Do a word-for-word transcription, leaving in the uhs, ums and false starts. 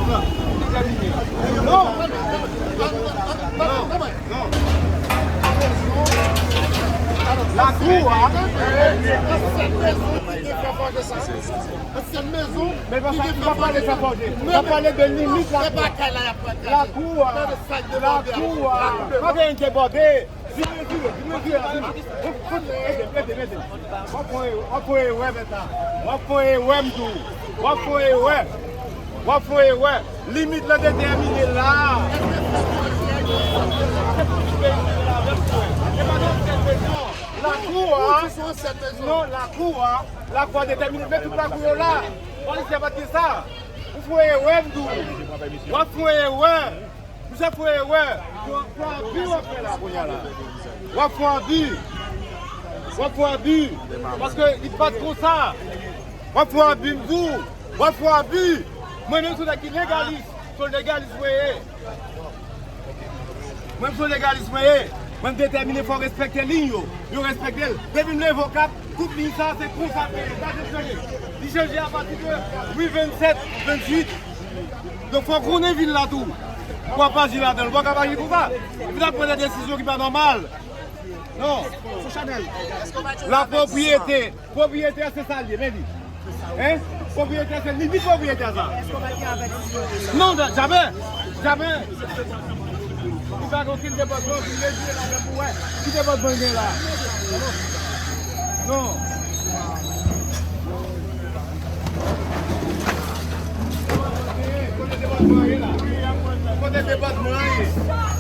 Non. Non. Lakou a. Ansyen mezon. Men pa sa, nou pa pale sa fòje. Nou pa pale de limit lakou. Lakou a. Lakou a. Pa gen debòde. Vin mezire, vin mezire la, vin. Ede m, ede m, ede m. W ap fè, w ap fè erè, mèt la. W ap fè erè, m di w. W ap fè erè. W ap fè erè. Limit lan detèmine la. Lakou a. Non, lakou a. Lakou a detèmine. Men tout lakou yo la. Polisye a pa t gen sa. Ou fè erè, m di w. W ap fè erè. Misye fè erè. Fè abi w ap fè la kounye a la. W ap fè abi. W ap fè abi. Paske li pa t konsa. W ap fè abi, m di w. W ap fè abi. Mwen menm se yon nèg ki legalis. Se yon legalis mwen ye. Mwen se yon legalis mwen ye. Mwen m detèmine fò w respekte liy yo. Yo respekte l. Depi m leve w k ap, tout liy sa se konsa l te ye. Gade chanje. Li chanje apati de wi vennsèt, venntuit. Donk, fò w konnen vil la tou. Pou w ap aji ladan l. Ou pa ka aji konsa. Epi n ap pran de desizyon ki pa nòmal. Non. La pwopriyete. Pwopriyete a se sa l ye, men li. Hein? Pwopriyete a se li, li pwopriyete a sa. Non, da- jamè. Jamè. Li pa gen okenn debòdman, li rejire ladan pou wè. Ki debòdman gen la? Non. Kote debòdman an ye la? Kote debòdman an ye?